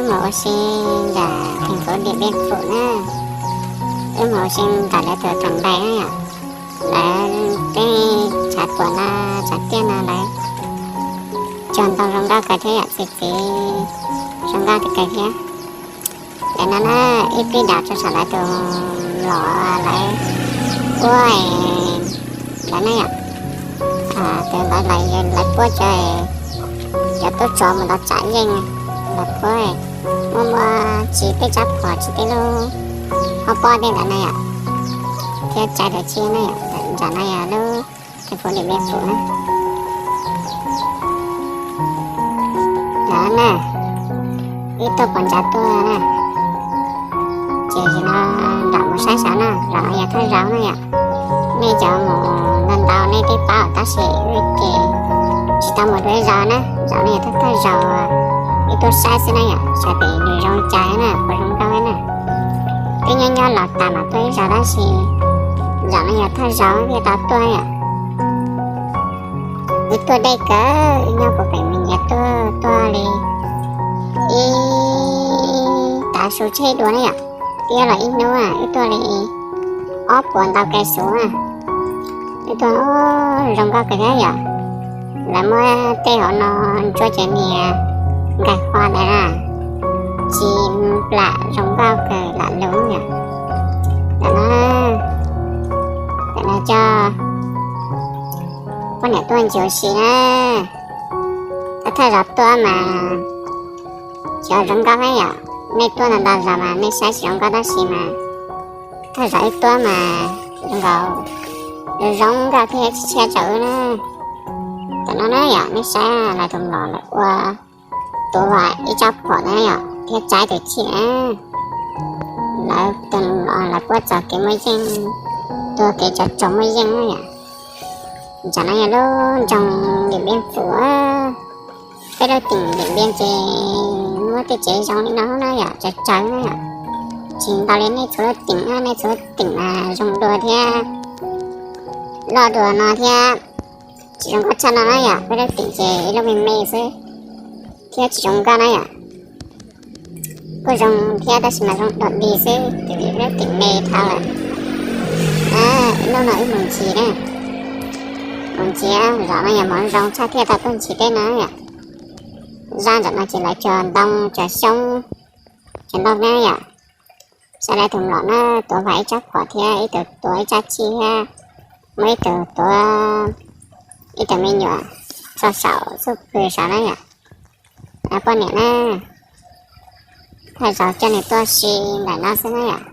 Mus ua si ntawm theem fuv Diam Npiaj Fum na, wb mus ua si ntawm lawv tus tus ntais na yom. Lawv tej tshav puam no, tshav tiaj no lawv cog ntoo zoo nkauj kawg thiab yom, txiv txiv zoo nkauj kawg thiab. Lawv no na, ib pib dam rau saum lawv tus los lawv puab, lawv na yom, tus ntawd lawv puab cov, cov tub tsov mus ntawd tsam yeej, lawv puab muaj muaj tsis tej tsab phom tsis tej lub hauv pob tej ntawd na yom, thiab tsaiv tus txhiab na yom, nram no yog lub theem fuv Diam Npiaj Fum na. Lawv na, wb tuaj puas ntsav tuaj na, ces no nram mus saib sav na, zaum no yog thawj zaug na yom. Nej cov mus ntau ntau nej twb paub tab sis wb ces tsis tau mus dua ib zaug na, zaum no yog thawj thawj zaug wb tuaj saib xwb na yom, xyov tias nws zoo li cas na, puas zoo nkauj na. Twb nyob nyob los tas mam tuaj ib zaug tab sis zaum no yog thawj zaug thiaj tau tuaj yom. Wb tuaj deb kawg, wb nyob puag pem me nyiav tuaj tuaj li ib tav su tsheb dua na yom, twb los ib hnub wb tuaj li ob puas ntau kais suv na. Wb tuaj zoo nkauj kawg thiab yom. Lawv muab tej hauv no ntsuab cov niag nkaig hua ntawd na, tsis plam zoo nkauj kawg lam lug yom. Tam no, tam no coj poj niam tuaj ncig ua si na. Thawj zaug tuaj mas cov zoo nkauj thiab yom, nej tuaj ntau ntau zaus mas nej saib tsis zoo nkauj tab sis mas thawj zaug wb tuaj mas zoo nkauj, zoo nkauj thiab tshiab rau wb na. Tam no na yom, nej saib lawv tus mlom lawv ua tuav ib tsab phom na yom, thiab tsaiv tus txhiab. Lawv tus mlom lawv puab txog kev muaj yeej, tuag kev tsov tsaug muaj yeej na yom. Tam no yog lub nroog Diam Npiaj Fum. Peb lub teem Diam Npiaj ces muaj tej tsev zoo li no na yom, tsawg tsawg na yom. Tsis ntau li nej txhua lub teem, nej txhua lub teem mas zoo dua thiab loj dua no thiab. Tsis zoo nkauj tshaj no na yom, peb lub teem ces ib lub me me xwb thiab tsis zoo nkauj na yom. Kuj zoo thiab tab sis mas zoo dua dig xwb, ces peb lub teem me dhau lawm. Ib hnub no wb mus ncig na, mus ncig, zaum no yog hmo zoo tshaj thiaj tau tuaj ncig tej no yom. Zaj nram no ces lawv cog ntoo cog xyoob, cog ntoo na yom. Saib lawv tus mlom na, tuav vam ib tsab phom thiab ib tug tuav ib tsab txhiab thiab muaj ib tug tuav ib tug me nyuam tso saum xub pwg saud na yom. Poj niam na, thawj zaug coj nws tuaj si ntawm no xwb na yom.